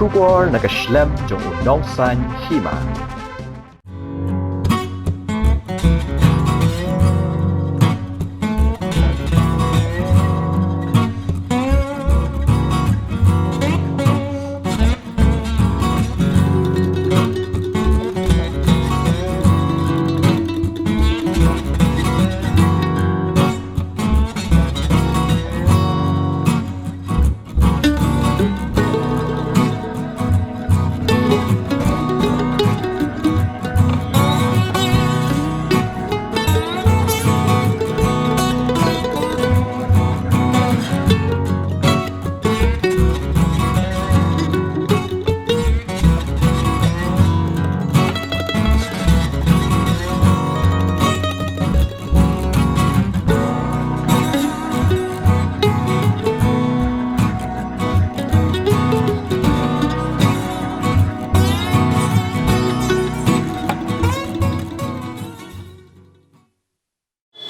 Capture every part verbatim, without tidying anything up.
Khubor na ka shlem jong u Nongsaiñ Hima.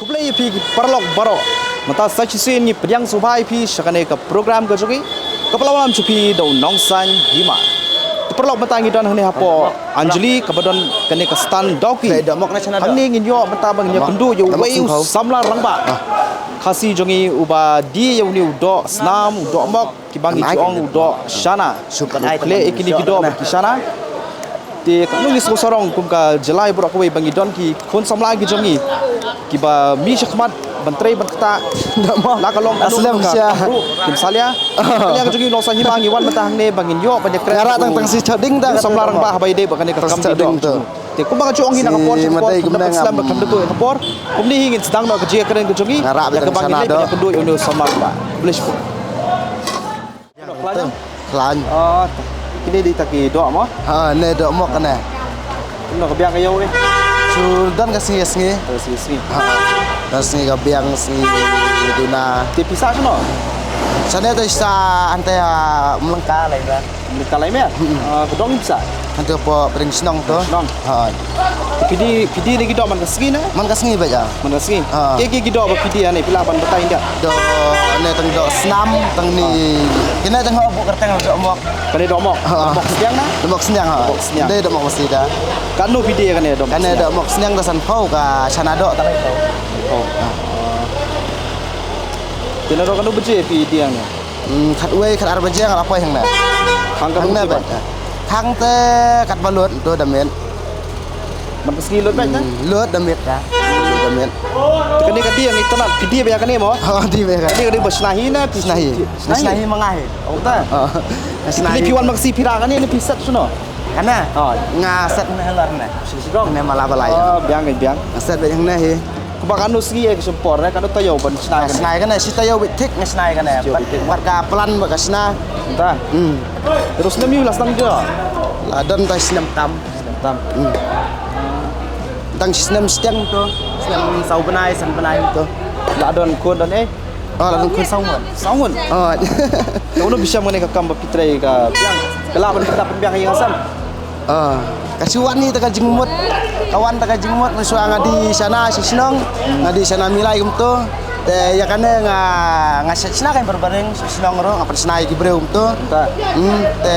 Khublei ïa phi ki paralok baroh. Mynta sa shisien ngi pdiang sngewbha ïa phi sha kane ka program ka jong ngi, kaba la wanlam sha phi da u Nongsaiñ Hima. Te paralok, mynta ngi don hangne hapoh Anjali, kaba don kane ka stand Dawki. Hangne ngin ïoh mynta ba ngin ïakynduh ïa uwei u samla rangbah Khasi jong ngi uba die ïa une u doh snam, u dohmok, kiba ngi ju ong u doh shana. U khleh ïa kine ki doh bad ki shana. Te katno ngi sngewsarong kum ka jylla baroh kawei ba ngi don ki khun samla ki jong ngi kiba mih shakhmat ban trei ban ktah. La ka long ka slem sha kim salia. Ka liang jong ngi u Nongsaiñ Hima, ngi wan mynta hangne ba ngin ïoh ban ïakren. Nga rah tang tang shi chading da u samla rangbah ba ïadei bad kane ka kam doh. Te kumba nga ju ong hi na ka por, shi por, kumba nga slem ba kam da tu ka por. Kumne hi ngin sdang noh ka jingïakren ka jong ngi. Nga rah ïa kaba ngin leit ban ïakynduh ïa une u samla rangbah. Khublei shibun. Khlaiñ. Khlaiñ. Ah, kine dei kita ki doh mo? Ha, ne dohmok ne. Kumno ka biang ka ïew ne? Shu don ka sngi ka sngi. Ka sngi sngi. Ha. Don sngi ka biang, sngi duna. Te phi sah shano? Shane te sah hangtei ha Umlyngka Laimeh. Umlyngka Laimeh? Hmm. Ah, ka dong phi sah? Hangtei hapoh Pdeng Shnong to. Shnong. Ha. Phi die, phi die ne ki doh man ka sngi ne? Man ka sngi beit, ah. Man ka sngi. Ah. Ki, ki, ki doh ba phi die ne, phi lah ban batai ïa nga? Doh ne, tang doh snam, tang ne. Ah. Kine tang ha buh kyrteng dohmok. Kane dohmok. Ah. Dohmok sniang ne? Dohmok sniang, ha. Dohmok sniang. Dei dohmok masi da. Katno phi die kane dohmok sniang? Kane dohmok sniang da sanphew, ka shana doh tang sanphew. Oh. Ah. Te naduh katno baje phi die hangne? Hmm, khatwei, khatar baje nga la poi hangne. Khang katno baje? Hangne beit. Khang te katba lut to da miet. Man ka sngi lut beit na? Hmm, lut da miet ka. Lut da miet. Te kane ka die ngi tnat, phi die beit ïa kane mo? Oh, die beit ïa kane. Kane ka die ba shna hi na phi shna hi? Shna hi? Shna hi ma nga hi. Oh, ta. Oh. Shna hi. Phi wan ma ka sngi phi rah kane ne phi set shano? Kane? Oh. Nga set ne halar ne. Shi shi dong. Ne ma la ba lai. Oh, biang, biang. Nga set beit hangne hi. Kumba katno sngi ïa ka shim por ne, katno taïew ban shna ïa kane? Shna ïa kane, shi taïew beit thik nga shna ïa kane. Shi taïew beit thik. Bad ka plan bad ka shna. Ta. Hmm. Te u snem aïu la sdang jia? La don ta snem tam. Snem tam. Hmm. Dang shi snem shiteng to. Snem saw bnai, san bnai to. La don khun don eh? Oh, la don khun saw ngut. Saw ngut? Oh. Te uno bisham kane ka kam ba phi trei ka biang. Ka lah ban pynbiang ïa nga sem. Ah, ka shu wan hi ta ka jingmut. Ka wan ta ka jingmut, mynshuwa nga die shana sha shnong, nga die shana milai kumto. Te ïa kane nga, nga shna, shna ka ïing barbaring sha shnong ruh, nga pynshna ïa ki briew kumto. Hmm, te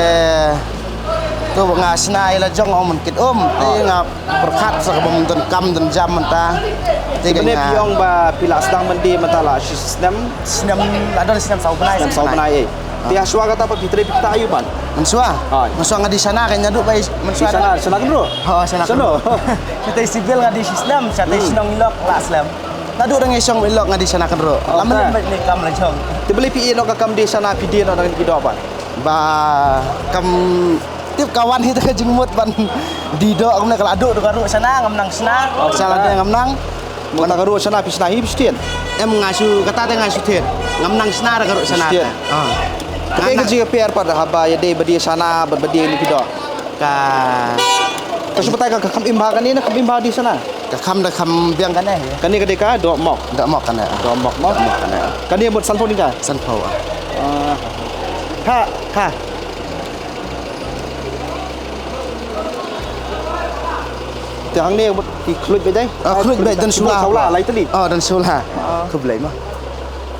to nga shna ïa la jong, ong, man kit um. Te nga pyrkhat sa kaba ym don kam don jam mynta. Te ka nga phi ong ba phi la sdang ban die mynta la shi snem. Snem, la don snem saw bnai. Snem saw bnai, eh. Te hashwa kata pat phi trei phi ktah aïu pat? Mynshuwa? Hooid. Mynshuwa nga die shana, ka naduh ba mynshuwa. Shana, shana kynroh? Ha, shana kynroh. Shatei civil nga die shi snem, shatei shnong ilok la slem. Naduh dang ïa shong ilok nga die shana kynroh. Lam lem bad ne kam la jong. Te balei phi ïeh noh ka kam die shana, phi die noh da ki doh pat? Ba kam tip ka wan hi ta ka jingmut ban die doh, kumne ka la duh ka ruh shana, ngam nang shna. Shala de ngam nang. Mynta ka ruh shana phi shna hi phi shtien? Em, nga shu, kata te nga shu thied. Ngam nang shna da ka ruh shana. Shtien. Ah. Kaei ka jingïapher pat haba ïadei ba die shana bad ba die ne phi doh? Ka, ka shu batai ka, ka kham im bha kane ne kham im bha die shana? Ka kham da kham biang kane. Kane ka dei ka dohmok. Dohmok kane. Dohmok mo? Dohmok kane. Kane mut sanphew tyngka? Sanphew, ah. Ah. Ha, ha. Te hangne ki khluit beit dei? Ah, khluit beit, don sula. Sula lai tylli. Oh, don sula. Ah. Khublei mo.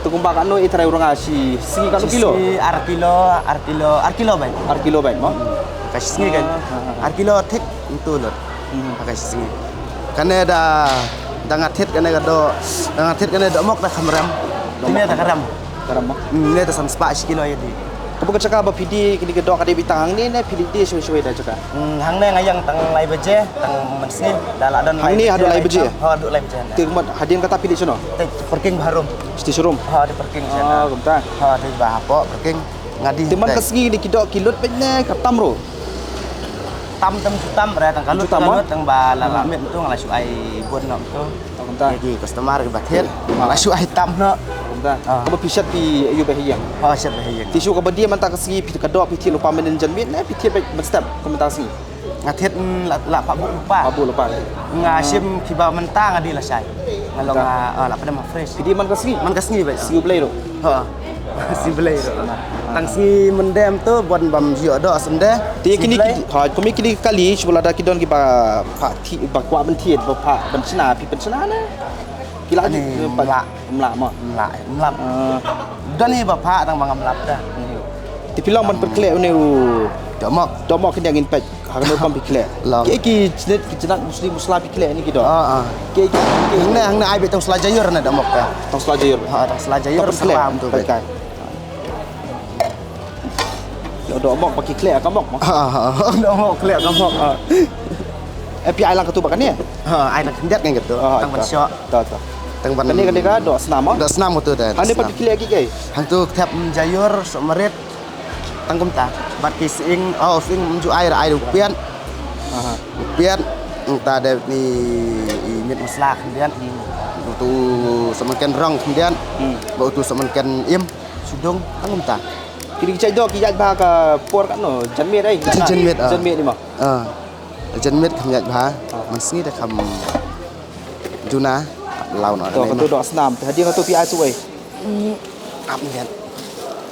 Te kumba katno i trai u ranga shi sngi, katno kilo? Shi sngi ar kilo, ar kilo, ar kilo beit. Ar kilo beit mo? Hmm. Ka shi sngi kan. Ah, ah, ah. Ar kilo thik ntu lut. Hmm. Ka shi sngi. Kane da, da nga thied kane ka doh, da nga thied kane doh mok da kham rem. Doh mok. Kane da ka rem. Ka rem mo? Hmm, ne da san spah shi kilo ïa di. Kaba ka jaka ba phi die kine ki doh ka dei beit tang hangne ne phi die shwei shwei da jaka? Hmm, hangne nga ïeng tang lai baje, tang mynsngi, da la don lai baje. Hangne haduh lai baje? Ha, haduh lai baje. Te kumba hadien kata phi die shano? Te parking bha rum. Sha showroom? Ha, te parking sha. Ah, kumta. Ha, te ba hapoh parking. Nga die. Te man ka sngi kine ki doh ki lut beit ne ka tam ruh? Tam tam ju tam re, tang ka lut, ju tam, tang ka lut, tang ba la la miet tu nga la shu ai bun noh tu. Oh, kumta. Ïa ki customer kiba thied. Ah. Nga la shu ai tam noh. Kumta. Ah. Kaba phi shet phi ïoh ba ha ïing. Oh, shet ba ha ïing. Te shu kaba die mynta ka sngi phi ka doh phi thied lypa mynnin janmiet ne phi thied beit mynstep kum mynta ka sngi? Nga thied, mm, la, la phah buh lypa. Phah buh lypa. Nga shim kiba mynta nga die lashai. Nga long, ah, ah, la pdem ha fresh. Phi die man ka sngi? Man ka sngi beit. Sngi U Blei ruh. Ha. Sngi Blei ruh. Tang sngi Monday tu bun bym ju ïoh doh Sunday. Te kine ki, ha, kum kine ki kali shu lada ki don kiba phah thied, ba kwah ban thied, ba phah ban shna, phi pynshna ne? Ki la. Ani, ki, ba, mlak. Mlak mo? Mlak, mlak. Ah. Don hi ba phah tang ba ngam lap da. Te phi long ban pynkhleh une u doh mok. Doh mok khyndiat ngin peit. Ha kano rukom phi khleh? Long. Ki, ki jnit, ki jnat musli musla phi khleh ne ki doh? Ah, ah. Ki, ki, ki. Hangne, hangne ai beit tang sla jaiur ne doh mok ka. Tang sla jaiur. Ha, tang sla jaiur. Tang pynkhleh. Sla tu beit. Peit kai. Doh mok ba ki khleh ka mok mo? Ha, ha, ha. Doh mok khleh ka mok, ha. Eh, phi ai lang katu ba kane? Ha, ai lang khyndiat ngan katu. Oh, tang ban shoh. To, to. Tang ban. Kane, kane ka doh snam mo? Doh snam katu te. Hangne pat phi khleh ki kaei? Hangtu thep jaiur, sohmarit. Tang kumta. Bad ki sying, oh, sying ym ju ai, ai u piat. Aha. U piat, nangta dep ni i miet masala khyndiat. Hmm. Utu sohmynken rong khyndiat. Hmm. Bad utu sohmynken im. Shu dung, tang kumta. Kine ki jait doh ki ïaid bha ka por katno? Janmiet, eh? Jan-, janmiet, ah. Janmiet ne mo? Ah. Janmiet kham ïaid bha. Ah. Mynsngi da kham juna, ap law noh. To, kane katu ma. Doh snam. Te hadien katu phi ai shuh ei? Mm, ap ngiat.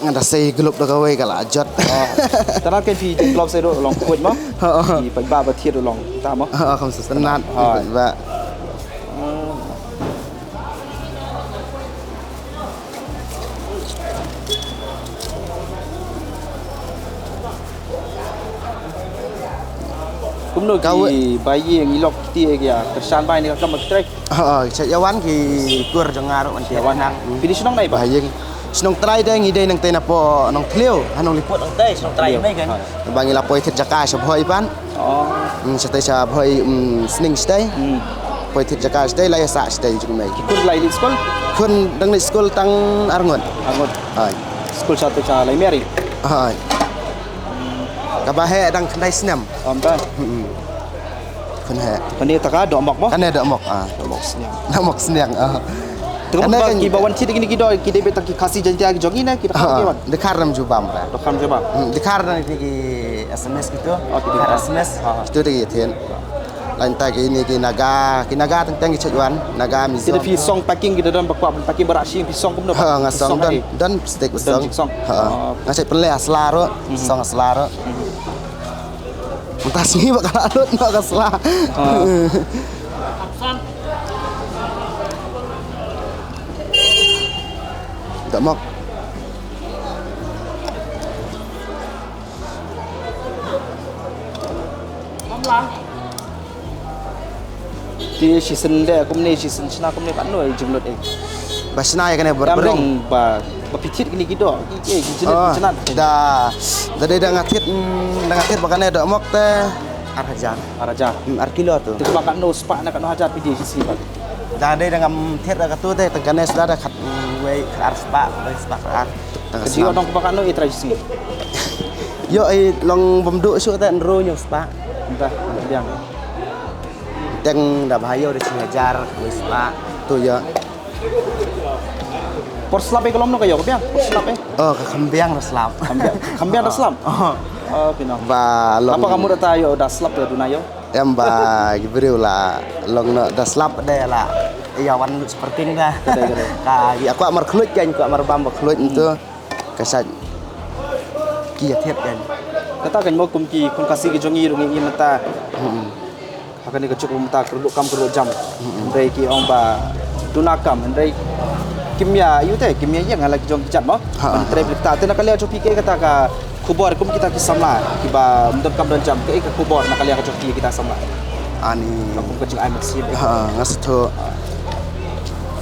Nga da sei glove da kawei ka la jot. Ah. Tang kane phi glove sei ruh long khuid mo? Ha, ha. Phi paidbah ba thied ruh long. Ta mo? Ha, kham sngewtynnat. Ha. Phi paidbah. Hmm. Kumno ki ba ïing, i lok kti ki ïa kyrshan bai ne ka kam ki trei? Ha, ha, ki ïa wan ki kur jong nga ruh wan ki ïa wan. Nang. Hmm. Phi dei shnong nai ba? Ba ïing. Shnong Trai dei, ngi dei nangtei napoh Nongthliew, ha Nongliput nangtei, shnong Trai. Nongthliew. Mei kan. Ba ngi la poi thied jaka sha Bhoi ban. Oh. Hmm, shatei sha Bhoi, hmm, Sning shatei. Hmm. Poi thied jaka shatei, la ïa sah shatei jong mei. Ki khun la ïa leit skul? Khun dang leit skul tang arngut. Arngut. Hai. Skul shatei sha Laimeri. Hai. Kaba heh dang khyndai snem. Ym ta. Hmm. Khun heh. Kane ta ka doh mok mo? Kane doh mok, ah. Doh mok sniang. Doh mok sniang, ah. Te kane kumba kan ki ba wan thied kine ki doh, ki dei beit tang ki Khasi Jaintia ki jong ngi ne ki Dkhar ki wan? Dkhar nam ju bam ra. Dkhar ju bam. Hmm, Dkhar na kine ki Assamese kito. Oh, ki Dkhar Assamese. Ha, ha. Kito te ki thied. Lane ta kine ki Naga, ki Naga teng teng ki chait wan, Naga, Mizo. Te da phi song packing, ki da don ba kwah ban packing ba rah sha ïing, phi song kumno ba? Ha, nga song don, don plastic ba song. Don song. Ha. Oh. Nga chait pynleh ha sla ruh, song ha sla ruh. Hmm. Mynta sngi ba ka la lut noh ka sla. Ha. Doh mok. Te shisien leh kumne, shisien shna kumne, katno i jinglut eh? Ba shna ïa kane bor-, borong. Ba, ba phi thied kine ki doh, ki, ki, ki jnat, oh, ki jnat. Da, da dei da nga thied, mm, da nga thied ba kane doh mok te ar hajar. Ar hajar. Hmm, ar kilo tu. Te ba katno spah ne katno hajar phi die shi sngi ba? Da dei da ngam thied da katu te, tang kane suda da khat, mm, wei khat ar spah, wei spah khat ar. Tang ka snam. Ka jingïoh nong ba katno i trai shi sngi? Ïoh i long bym duh shuh te hynriew hynñiew spah. Mynta biang. Teng da bha ïoh da shi hajar, wei spah. Tu ïoh. Por slap eh ka long no ka ïoh ka biang. Por slap eh. Oh, ka kham biang da slap. Kham biang, kham biang da slap. Oh. Oh, phi nong. Ba long. Haba ka mut ata ïoh da slap ka duna ïoh. Em ba ki briew la long noh da slap de la. Ïa wan lut sparking da. Ka dei, ka dei. Ka ïa kwah mar khluit kan, kwah mar bam ba khluit ntu. Ka sait ki ïa thied kan. Kata kan mo kum ki khun Khasi ki jong ngi ruh ngi mynta. Hmm. Ha kane ka juk mynta ka ruh kam ka ruh jam. Hmm. Hynrei ki ong ba duna kam, hynrei Kim ïa, ïa te, kim ïa ïeng ha la ki jong ki jait mo. Ha, ban ha. Trei blik ta. Te na ka liang jong phi kaei kata ka khubor kum kita ki samla kiba ym donkam don jam, kaei ka khubor na ka liang jong phi kita samla? Ani. Ka kum ka jingai mynsiem. Ha, nga sngewthuh.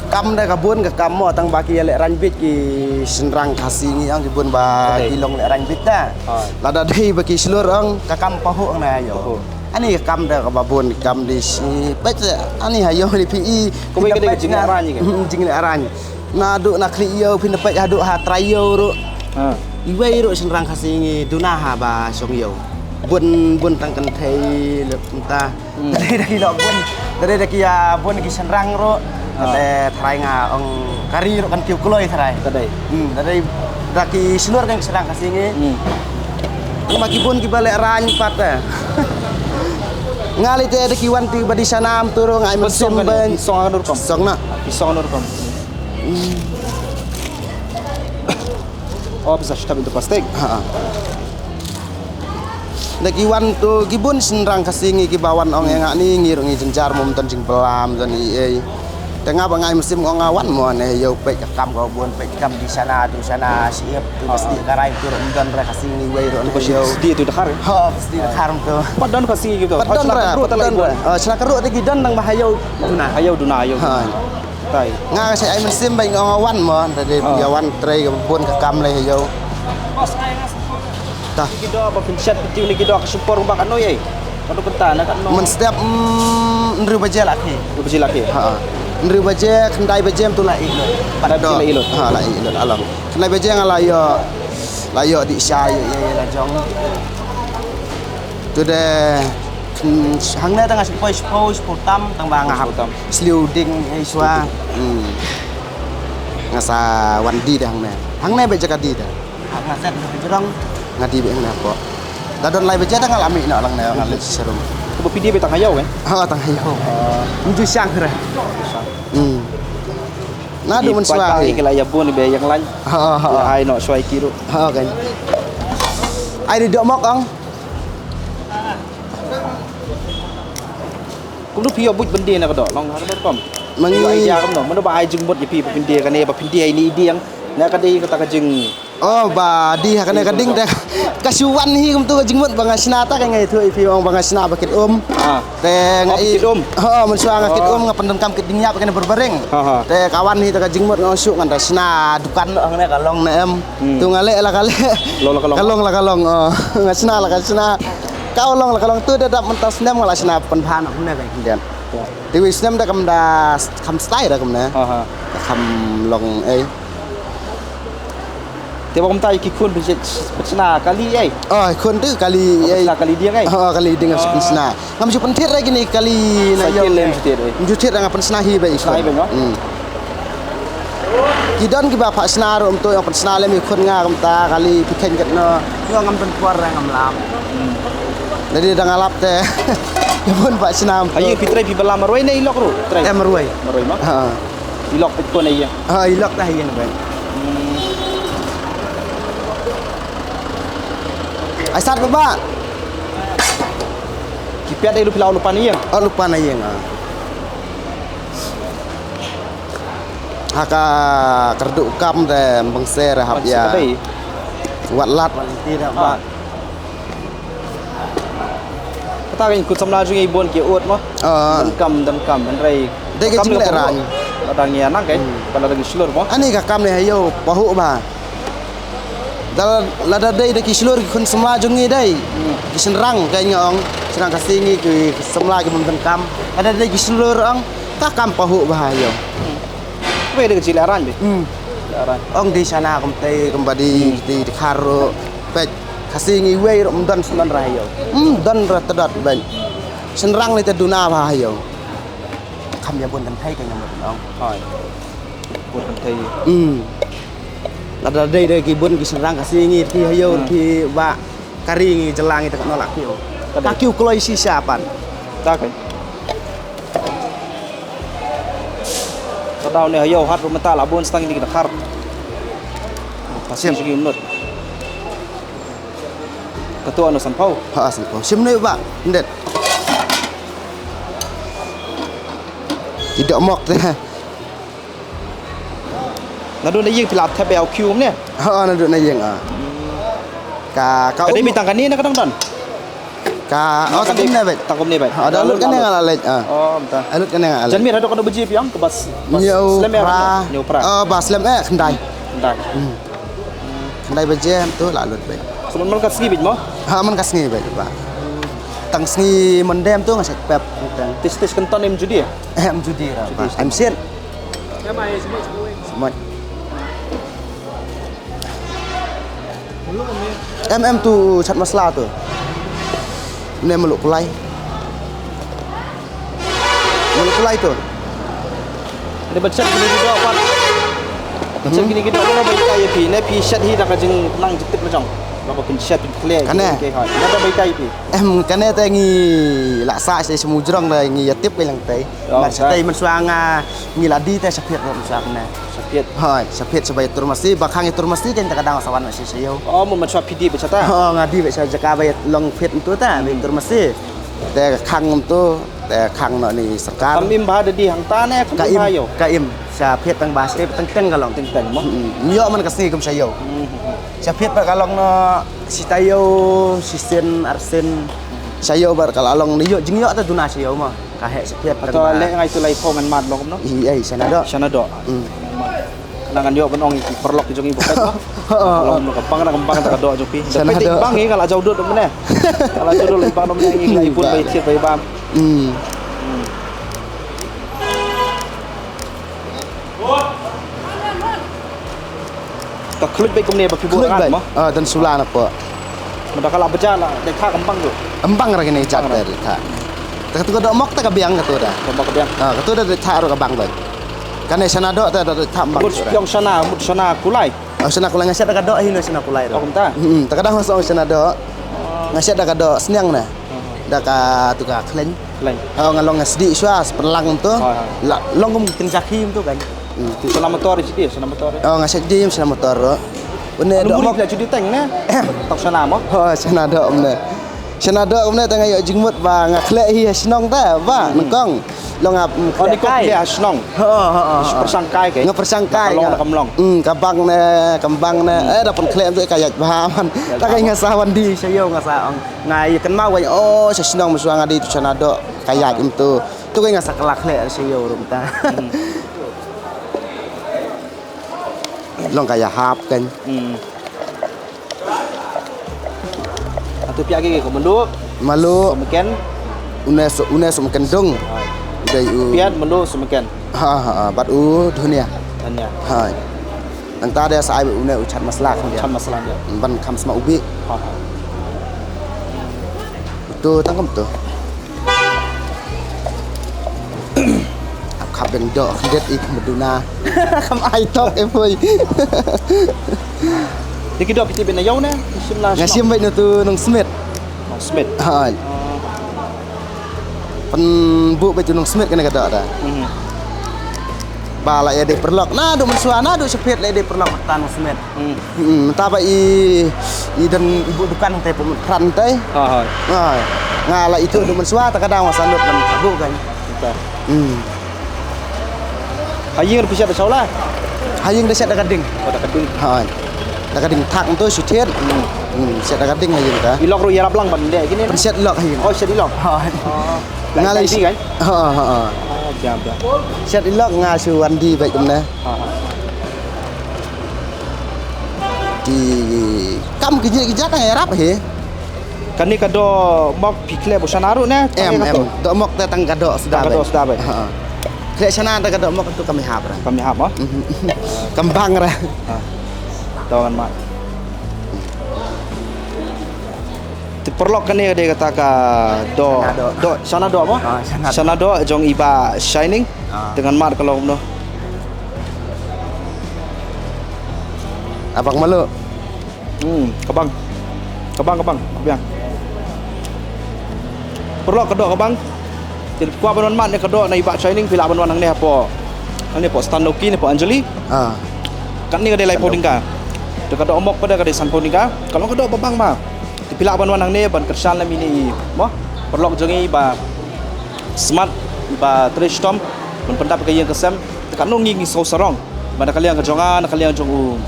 Kam da ka bun ka kam mo, tang ba ki ïa lehraiñ beit ki shynrang Khasi ngi ong ki bun ba ki long lehraiñ beit da. Ha. Lada dei ba ki shlur ong ka kam pahuh ong na ïa. Pahuh. Ani ka kam da kaba bun, kam dei shi peit, ani ha ïew li phi i. Kumba ka dei ka jingleh raiñ ka? Hmm, jingleh raiñ. Naduh na khlieh ïew phin da peit haduh ha trai ïew ruh. Ha. Iwei ruh shynrang Khasi ngi duna ha ba shong ïew. Bun, bun tang kynthei lep mynta. Hmm. Da dei da ki lok bun. Da dei da ki, ah, bun ki shynrang ruh. Ah. Kata tharai nga ong ka ri ruh kan kiew kloi tharai. Ka dei. Hmm, da dei da ki shlur kan ki shynrang Khasi ngi. Hmm. Tang ba ki bun kiba lehraiñ pat te. Nga lei te da ki wan te ba dei shana mo tu ruh nga ai mynsiem ban. Song na. Song na. Hmm. Oh, bisa shtab into plastic. Ha. Da ki wan tu ki bun shynrang Khasi ngi kiba wan ong ïa nga ni ngi ruh ngi jynjar mo, ym don jingbylla, ym don ei ei. Te nga ba nga ai mynsiem ong nga wan mo ne ïew peit ka kam ka bun, peit kam dei shana tu shana shi ïep tu ba sdih ka rai tu ruh ym don re Khasi ngi wei ruh ne ïew. Sdih tu dkhar. Ha, sdih dkhar tu. Pat don Khasi ngi tu. Pat don re, pat don re. Oh, shna ka ruh te ki don tang ba ha ïew duna. Ha ïew duna ïew. Ha. Tai. Nga ka sa ai mynsiem ba nga wan mo, da dei ïa wan trei ka bun ka kam lei ha ïew. Ta. Ki doh ba phin shet phi tip ni ki doh ka shipor ba ka noi ei. Ka doh kynta na ka noi. Mynstep, mm, hynriew baje la ki. Hynriew baje la ki. Ha. Hynriew baje, khyndai baje tu la ïeh lut. Khyndai baje la ïeh lut. Ha, la ïeh lut. Alam. Khyndai baje nga la ïoh, la ïoh dih sha ïa, ïa, ïa la jong. Tu de, hmm, hangne tang nga shipoi, shipoi, shipoi tam, tang ba nga hap. Shipoi tam. Sliu ding, eh, shwa. Hmm. Nga sa wan die de hangne. Hangne ba jaka die de. Nga set na jrong. Nga die ba hangne hapoh. Da don lai baje tang nga la mih noh lang ne, nga leit sharum. Ba phi die ba tang ha ïew, eh? Ha, tang ha ïew. Nju shang re. Hmm. Naduh mynshuwa. Ki la ïa bun ba ïeng lain. Ha, ha. Ïa ai noh shwa ki ruh. Ha, kan. Ai dei doh mok ong. Kumno phi ïoh buit ban die na ka doh long ha ka doh rukom? Mangi idea kumno? Mano ba ai jingmut ïa phi ba phin die kane ba phin die ïa ini i dieng. Na ka dei kata ka jing. Oh, ba die ha kane ka ding te ka shu wan hi kumtu ka jingmut ba nga shna ta ka ngai thu ïa phi ong ba nga shna ba kit um. Ah. Te nga i. Kit um. Ha, mynshuwa nga kit um nga pyndonkam kit ding ïap kane barbaring. Ha, ha. Te ka wan hi ta ka jingmut nga shu ngan da shna dukan hangne ka long ne em. Hmm. Tu nga leh la ka leh. Long la ka long. Ka long la ka long, oh. Nga shna la ka shna. Ka long la ka long tu da dap mynta snem nga la shna pynpha noh kumne ka indian. Te wei snem da kam da kham style da kumne. Aha. Kham long ei. Te ba kumta ki khun pynshna kali ei. Oh, khun tu kali ei. Pynshna kali dieng ei. Oh, kali dieng shna. Ngam shu pynthied re kine kali na ïong. Ngam shu thied re nga pynshna hi ba i khun. Shna hi ba nga. Hmm. Ki don kiba pha shna ruh ym tu ïong pynshna lem i khun nga kumta kali phi khein katno. Ïong ngam don por re ngam lam. Hmm. Lada dang lap te. Ïa bun pha shna. Ayu phi trei phi ba lam marwei ne i lok ruh. Trei. Eh, marwei. Marwei ma. Ha. I lok phi khun ayu. Ha, i lok ta ayu ba. Hmm. Ai sat ba ba. Ki piat ai lu phi la u lupan ïa. Oh, lupan ïa. Ha ka kyrduh kam de bangser hap ïa. Wat lat. Kata ka kut samla jong i bun ki ut mo. Donkam donkam hynrei. Dei ka jingleh raiñ. Lada ngi nang kai. Lada ngi shlur mo. Ani ka kam ne ha ïew pahuh ba. Lada dei da ki shlur ki khun samla jong ngi dei. Hmm. Ki shynrang ka nga ong shynrang Khasi ngi ki samla ki bym donkam. Lada dei ki shlur ong ka kam pahuh ba ha ïew. Hmm. Wei dei ka jingleh raiñ dei. Hmm. Leh raiñ. Ong dei shana kumtei kumba dei dei dkhar ruh. Peit Khasi ngi wei ruh ym don sngewdon ra ha ïew. Ym don ra tdot beit. Shynrang lei te duna ba ha ïew. Kham ïa bun kynthei ka nga mut ong. Hoi. Bun kynthei. Hmm. Lada dei dei ki bun ki shynrang Khasi ngi phi ha ïew phi ba ka ri ngi jylla ngi te katno la kiew. Ka kiew kloi shisha pat. Ta kai. Ka daw ne ha ïew hat ruh mynta la bun stang ni ka dkhar. Pasim sigi mut. Ka tu anu sanpau. Ha sanpau. Sim ne ba ndet. Tidak mok te. Naduh na ïing phi la thep ïa u queue ne? Ha, naduh na ïing, ah. Ka, ka, ka dei um beit tang kane ne ka dang don? Ka, oh, tang kumne beit. Tang kumne beit. Ha, da lut kane nga la leit, ah. Oh, mynta. Da lut kane nga la leit. Jan miet haduh katno baje phi ong? Ka ba s-, ba slem eh, pra. Hynñiew pra. Oh, ba slem eh, khyndai. Khyndai. Hmm. Khyndai baje mynta la lut beit. Kumno man ka sngi beit mo? Ha, man ka sngi beit ba. Tang sngi Monday mynta nga sa pep. Test, test kynton em judi eh? Em judi ra ba. Em siat. Em, em tu chat masala tu. Ne mluh kulai. Mluh kulai tu. Ne ban chat kine ki doh pat. Ban chat kine ki doh, kumno ba ïa phi, ne phi chat hi da ka jingnang jingtip la jong. Ba ka pynchat pynkhleh. Kane. Kine ba ïa phi. Em, kane te ngi la sah sha mujrong da ngi ïa tip ka lang te. Oh, mar sha te mynshuwa nga ngi la die te sha phiat ruh mynshuwa kane. Sha phiat. Hooid, sha phiat sha ba ïa tur masi, ba khang ïa tur masi kan te ka dang sa wan sha sha ïew. Oh, mo mynshuwa phi die beit sha ta? Oh, nga die beit sha jaka ba ïa long phiat mynta ta, ba ïa tur masi. Te ka khang mynta, te ka khang noh ni sorkar. Kam im ba da die hangta ne kam im ba ïew? Ka im, sha phiat tang ba sha teng teng ka long. Teng teng mo? Hmm, ym ïoh man ka sngi kum sha ïew. Hmm. Sha phiat pat ka long noh shi taïew, shisien, arsien. Sha ïew bad ka la long ne ïoh jingïoh ta duna sha ïew mo. Ka heh sha phiat pat. To leh ngai tu lai phong ngan mad long kumno? Ï, ai, shana doh. Shana doh. Hmm. Ngan ïoh ban ong ïa ki paralok ki jong ngi ba peit mo. Long kumno ka bang na ka bang ta ka doh jong phi. Shana doh. Bang ngi ka la jaw dud mynne. Ka la jaw dud bang mynne ngi ka la ïa bun ba ïa thied ba ïa bam. Hmm. Ka khluit beit kumne ba phi buh rangat mo? Ah, don sula na pdeng. Mynta ka la bja la dei thah ka ym bang tu. Ym bang ra kine jait te dei thah. Te katu ka doh mok te ka biang katu da. Ka mok ka biang. Ah, katu da dei thah ruh ka bang beit. Kane shana doh te da dei thah ym bang. Mut phi ong shana, mut shana kulai. Oh, shana kulai, nga shet da ka doh hi na shana kulai ruh. Oh, kumta? Hmm, te ka dang nga shet da ka doh. Nga shet da ka doh sniang na. Da katu ka khleiñ. Khleiñ. Oh, nga long nga sdieh shuwa, sa pynlang mynta. Hooid, hooid. La, long kum kynja khim tu kan. Hmm. Shana motor shi dei, shana motor. Oh, nga shet dei, shana motor ruh. Une doh mok. Phi la shu dei teng ne? Tang shana mo? Oh, shana doh kumne. Shana doh kumne te nga ïoh jingmut ba nga khleh hi ha shnong te ba, hmm, nyngkong. Long nga, oh, khleh nyngkong kai. Khleh ha shnong. Ho, ho, ho, ho. Pyrshang kai ke? Nga pyrshang kai. Ka long nga. Da kam long. Hmm, ka bang ne, kam bang ne. Hmm. Eh, da pyn khleh tu ka ïaid bha man. Ïaid bha. Ta ka nga sa wan die sha ïew nga sa ong. Nga ïa kynmaw ka, oh, sha shnong mynshuwa nga die tu shana doh, ka ïaid kumtu. Tu ka nga sa kylla khleh sha ïew ruh mynta. Hmm. Long ka ïahap kan. Hmm. Atu pia ki ko malu. Malu. Sumken. Une su, une sumken dung. Hai. Dei u. Piat malu sumken. Ha, ha, ha, bad u dhunia. Dhunia. Hai. Nangta de sa ai une u chat masala kan dia. Chat masala dia. Ban kham sma ubi. Ha, ha. Tu tang kumtu. Khap beng doh khyndiat i kham duna. Kham ai tok e poi. Dei ki doh phi tip na ïew ne? Shim la. Nga shim beit na tu Nong Smit. Nong Smit. Hai. Oh. Pynbuh beit tu Nong Smit kane ka doh da. Mhm. Ba la ïa dei paralok naduh mynshuwa naduh sha phiat la ïa dei paralok ba tan Nong Smit. Hmm. Hmm, mynta ba i, i don i buh dukan te pun pran te. Ha, ha. Ha. Nga la ithuh duh mynshuwa ta ka daw nga sa lut ban buh kan. Mynta. Hmm. Ha ïing phi shet da shawla? Ha ïing da shet da ka ding. Oh, da ka ding. Ha. Da ka ding thak mynta shu thied. Hmm. Hmm, shet da ka ding ha ïing ta. I lok ruh ïarap lang ban leh kine. Pynshet lok ha ïing. Oh, shet i lok. Ha. Oh. Nga la ïa shet kan? Ha, ha, ha. Oh, biang, biang. Shet i lok nga shu wan die beit kumne. Ha, ha. Ki kam ki jait ki jait nga ïarap hi. Kane ka doh mok phi khleh ba u shana ruh ne? Em, em. Doh mok te tang ka doh suda beit. Tang ka doh suda beit. Ha. Khleh shana te ka doh mok tu kam hap ra. Kam hap mo? Mhm. Kam bang ra. Ha. To ngan mad. Te paralok kane ka dei kata ka doh. Shana doh. Doh, shana doh mo? Ah, shana doh. Shana doh jong i Bah Shining. Ah. Te ngan mad ka long kumno. Abang malu. Hmm, ka bang. Ka bang, ka bang, ka bang. Paralok ka doh ka bang. Te kwah ban wan mad ne ka doh na i Bah Shining phi lah ban wan hangne hapoh. Hangne hapoh Stan Nongki ne hapoh Anjali. Ah. Katne ka dei laiphew tyngka. Te ka doh mok pat ka dei sanphew tyngka. Ka long ka doh ba bang ma. Te phi lah ban wan hangne ban kyrshan lem ïa ine i mo. Paralok jong ngi i Bah Smart, i Bah Trei Shitom, ban pyndap ka ïing ka sem. Te katno ngi ngi sngew sarong. Ba na ka liang ka jong nga, na ka liang jong u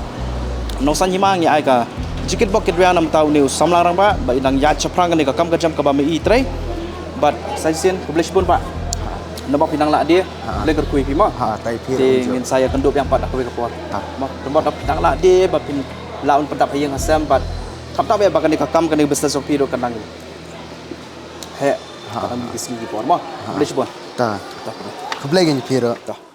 Nongsaiñ Hima ngi ai ka jingkitbok kitrwiang na ka bynta une u samla rangbah ba i dang ïaid shaphrang kane ka kam ka jam kaba ma i trei. Bad sa shisien khublei shibun bah. Namar phi nang lah de, khublei kyrkhu ïa phi mo. Ha, tai phi. Te ngin sa ïakynduh biang pat ha kawei ka por. Ha. Mo, namar phi nang lah de ba phin lah ban pyndap ha ïing ha sem bad khamtam eh ba kane ka kam kane ka business jong phi ruh kan nang heh. Ha, ka nang ha. Ki sngi ki por mo. Ha. Khublei shibun. Ta. Ta khublei. Khublei ngi phi ruh. Ta.